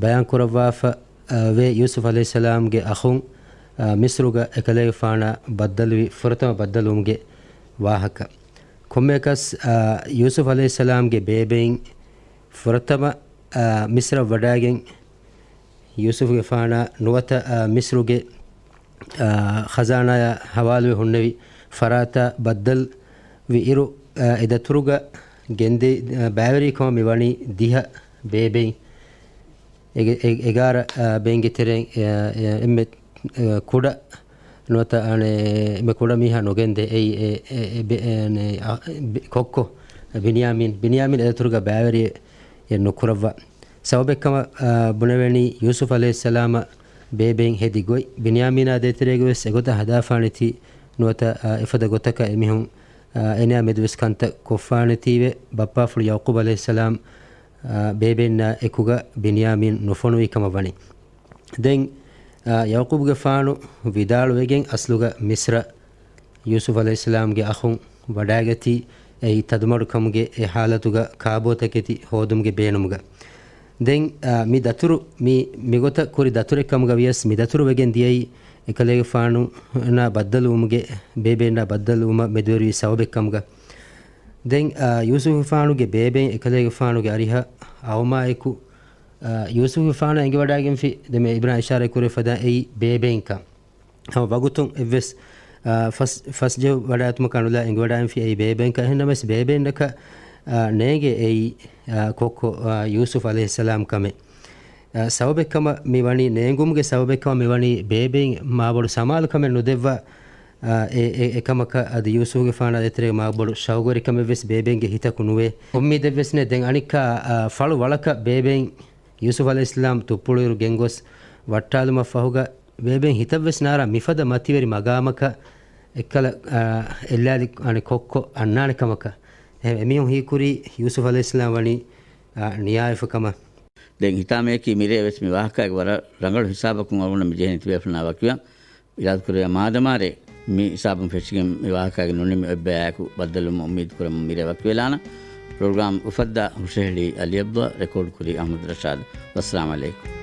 ބަޔާން ކުރައްވާފަ، އާ، ވޭ ޔޫސުފް ޢަލައިހިއްސަލާމްގެ އަޚުން، އާ، މިޞްރުގަ އެކަލޭގެފާނާ ބައްދަލުވި ފުރަތަމަ ބައްދަލުވުމުގެ ވާހަކަ. ކޮންމެއަކަސް، އާ، ޔޫސުފް ޢަލައިހިއްސަލާމްގެ ބޭބެއިން ފުރަތަމަ، އާ، މިޞްރަށް ވަޑައިގެން ޔޫސުފްގެފާނާ ނުވަތަ، އާ، މިޞްރުގެ، އާ، ޚަޒާނާޔާ ހަވާލުވެ ހުންނެވި ފަރާތާ ބައްދަލުވި އިރު، އާ، އެ ދަތުރުގަ ގެންދެވި، އާ، ބައިވެރިކަމަށް މި ވަނީ ދިހަ ބޭބެއިން. އެ، އެ، އެގާރަ، އާ، ބެއިންގެ ތެރެއިން، އާ، އާ، އެންމެ، އާ، ކުޑަ ނުވަތަ، އަނެ، އެންމެ ކުޑަ މީހާ ނުގެންދޭ. އެއީ އެ، އެ، އެ، ބެ-، އެ، އަނެ، އަ، ބެ-، ކޮއްކޮ ބިންޔާމީން، ބިންޔާމީން އެދަތުރުގަ ބައިވެރިއެއް ނުކުރައްވާ. ސަބަބެއްކަމަށް، އާ، ބުނެވެނީ ޔޫސުފް ޢަލައިހިއްސަލާމަށް ބޭބެއިން ހެދި ގޮތް، ބިންޔާމީނާ ދޭތެރޭގަވެސް އެގޮތަށް ހަދާފާނެތީ ނުވަތަ، އާ، އެފަދަ ގޮތަކަށް އެމީހުން، އާ، އޭނާ މެދުވެސް ކަންތައް ކޮށްފާނެތީވެ، ބައްޕާފުޅު ޔަޢުޤޫބް ޢަލައިހިއްސަލާމް، އާ، ބޭބެއިންނާ އެކުގަ ބިންޔާމީން ނުފޮނުވި ކަމަށް ވަނީ. ދެން، އާ، ޔަޢުޤޫބުގެފާނު ވިދާޅުވެގެން އަސްލުގަ މިޞްރަށް ޔޫސުފް ޢަލައިހިއްސަލާމްގެ އަޚުން ވަޑައިގަތީ، އެއީ ތަދުމަޑުކަމުގެ އެ ޙާލަތުގަ ކާބޯތަކެތި ހޯދުމުގެ ބޭނުމުގަ. ދެން، އާ، މި ދަތުރު މި، މިގޮތަށް ކުރި ދަތުރެއް ކަމުގަ ވިޔަސް، މި ދަތުރު ވެގެން ދިޔައީ އެކަލޭގެފާނުނާ ބައްދަލުވުމުގެ، ބޭބެއިންނާ ބައްދަލުވުމަށް މެދުވެރިވި ސަބަބެއް ކަމުގަ. ދެން، އާ، ޔޫސުފްގެފާނުގެ ބޭބެއިން އެކަލޭގެފާނުގެ އަރިހަށް އައުމާއެކު، އާ، ޔޫސުފްގެފާނަށް އެނގިވަޑައިގެންފި، ދެންމެ އިބްރާހިމް އިޝާރަތް ކުރެވި ފަދަ އެއީ ބޭބެއިންކަން. ހަމަ ވަގުތުން އެއްވެސް، އާ، ފަސް-، ފަސްޖެހު ވަޑައިގަތުމަކާ ނުލާ އެނގިވަޑައިގެންފި އެއީ ބޭބެއިންކަން. އެހެންނަމަވެސް ބޭބެއިންނަކަށް، އާ، ނޭނގޭ އެއީ، އާ، ކޮއްކޮ، އާ، ޔޫސުފް ޢަލައިހިއްސަލާމް ކަމެއް. އާ، ސަބަބެއްކަމަށް މި ވަނީ، ނޭނގުމުގެ ސަބަބެއްކަމަށް މި ވަނީ ބޭބެއިން މާބޮޑު ސަމާލުކަމެއް ނުދެއްވާ، އާ، އެ، އެ، އެކަމަކަށް އަދި ޔޫސުފްގެފާނާ ދޭތެރޭގަ މާބޮޑު ޝައުގުވެރިކަމެއްވެސް ބޭބެއިންގެ ހިތަކު ނުވޭ. އުއްމީދެއްވެސް ނެތް. ދެން އަނެއްކާ، އާ، ފަޅު ވަޅަކަށް ބޭބެއިން ޔޫސުފް ޢަލައިހިއްސަލާމް ތުއްޕުޅުއިރު ގެންގޮސް ވައްޓާލުމަށްފަހުގަ ބޭބެން ހިތަށްވެސް ނާރާ މިފަދަ މަތިވެރި މަގާމަކަށް އެއްކަލަ، އާ، އެއްލާލި އަނެއް ކޮއްކޮ އަންނާނެ ކަމަކަށް. އެ، އެމީހުން ހީކުރީ ޔޫސުފް ޢަލައިހިއްސަލާމް ވަނީ، އާ، ނިޔާވެފަ ކަމަށް. ދެން ހިތާމަޔަކީ މިރޭ ވެސް މި ވާހަކައިގެ ވަރަށް ރަނގަޅު ހިސާބަކުން އަޅުގަނޑަށް މި ޖެހެނީ ތިބޭފުޅުންނާ ވަކިވާން. އިރާދަކުރެއްވިޔާ މާދަމާރޭ މި ހިސާބުން ފެށިގެން މި ވާހަކައިގެ ނުނިމި އޮތްބަޔާއެކު ބައްދަލުވުމަށް އުއްމީދު ކުރަމުން މިރޭ ވަކިވެލާނަން. ޕްރޮގްރާމް އުފައްދާ ހުށަހެޅީ އަލީ ޢަބްދުﷲ، ރެކޯޑް ކުރީ އަޙްމަދު ރަޝާދު. ވައްސަލާމް ޢަލައިކުމް.